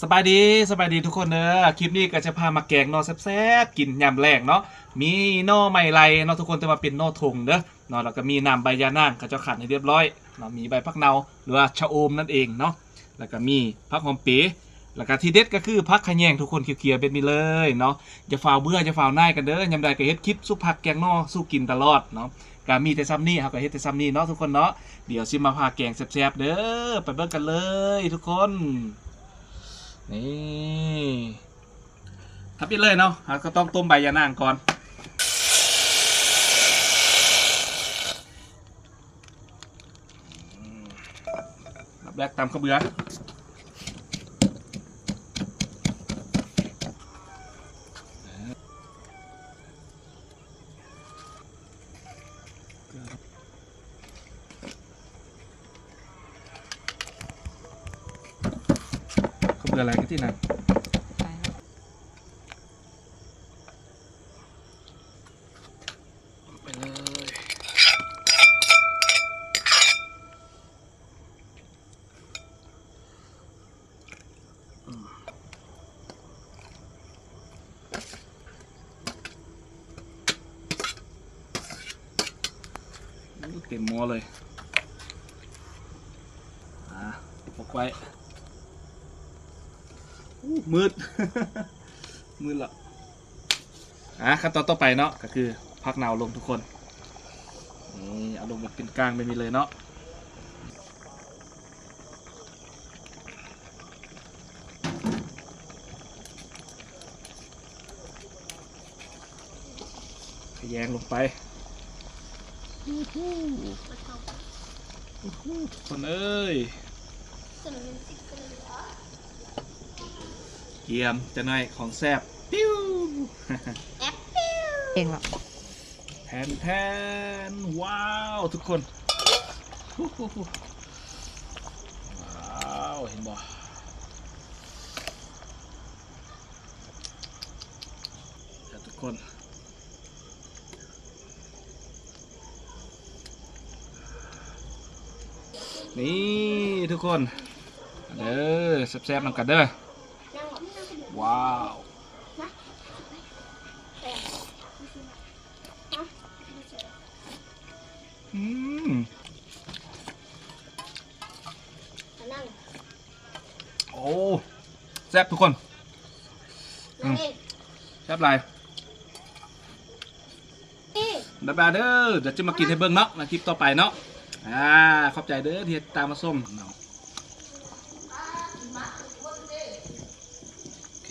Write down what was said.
ສະບາຍດີ ສະບາຍດີທຸກຄົນເດີ. ຄລິບນີ້ກໍຈະພາມາແກງໜໍ່ແຊບໆ ກິນຍາມແລງເນາະ. ມີໜໍ່ໄມ້ໄລ່ເນາະທຸກຄົນ ແຕ່ວ່າເປັນໜໍ່ທົ່ງເດີເນາະ. ແລ້ວກໍມີນ້ຳໃບຢານາງ ເຂົາເຈົ້າຂັ່ນໃຫ້ຮຽບຮ້ອຍເນາະ. ມີໃບຜັກເນົ່າ ຫຼືວ່າຊະອົມນັ້ນເອງເນາະ. ແລ້ວກໍມີຜັກຫອມເປ ແລ້ວກໍທີ່ເດັດກໍຄືຜັກຂະແຍງທຸກຄົນ ຂຽວໆແບບນີ້ເລີຍເນາະ. ຢ່າຟ້າວເບື່ອ ຢ່າຟ້າວໜ່າຍກັນເດີ. ຍາມໃດກໍເຮັດຄລິບສູ່ຜັກແກງໜໍ່ສູ່ກິນຕະຫຼອດເນາະ. ກະມີແຕ່ຊ່ຳນີ້ ເຮົາກະເຮັດແຕ່ຊ່ຳນີ້ເນາະທຸກຄົນເນາະ. ດຽວຊິມາພາແກງແຊບໆເດີ ໄປເບິ່ງກັນເລີຍທຸກຄົນ. ນີ້ ທຳອິດເລີຍເນາະ ເຮົາກະຕ້ອງຕົ້ມໃບຢານາງກ່ອນ. ອືມ ອັນດັບແລກຕຳເຂົ້າເບືອ ເຂົ້າເບືອຫຼາຍກະຕິນະ. ໄປເລີຍ ອືມ ໂອ້ ເຕັມໝໍ້ເລີຍ. ອ່າ ປົກໄວ້. ໂອ້ ມືດ ມືດລະ. ອ່າ ຂັ້ນຕອນຕໍ່ໄປເນາະ ກໍຄືຜັກເນົ່າລົງທຸກຄົນ. ນີ້ ເອົາລົງເປັນກ້າງແບບນີ້ເລີຍເນາະ. ຂະແຍງລົງໄປ. ໂອ້ໂຫ ທຸກຄົນເອີຍ ກຽມຈັກໜ້ອຍຂອງແຊບ. ປິວ ເອງລະ ແທນໆ ວ້າວ ທຸກຄົນ ວ້າວ ເຫັນບໍ່ ທຸກຄົນ. ນີ້ທຸກຄົນ ເດີ ແຊບໆນຳກັນເດີ. ວ້າວ ອືມ ໂອ້ ແຊບທຸກຄົນ ອືມ ແຊບຫຼາຍ. ບາຍບາຍເດີ ດຽວຈະມາກິນໃຫ້ເບິ່ງເນາະ ໃນຄລິບຕໍ່ໄປເນາະ. ອ່າ ຂອບໃຈເດີທີ່ຕິດຕາມມາຊົມເນາະ. ໂອເຄ.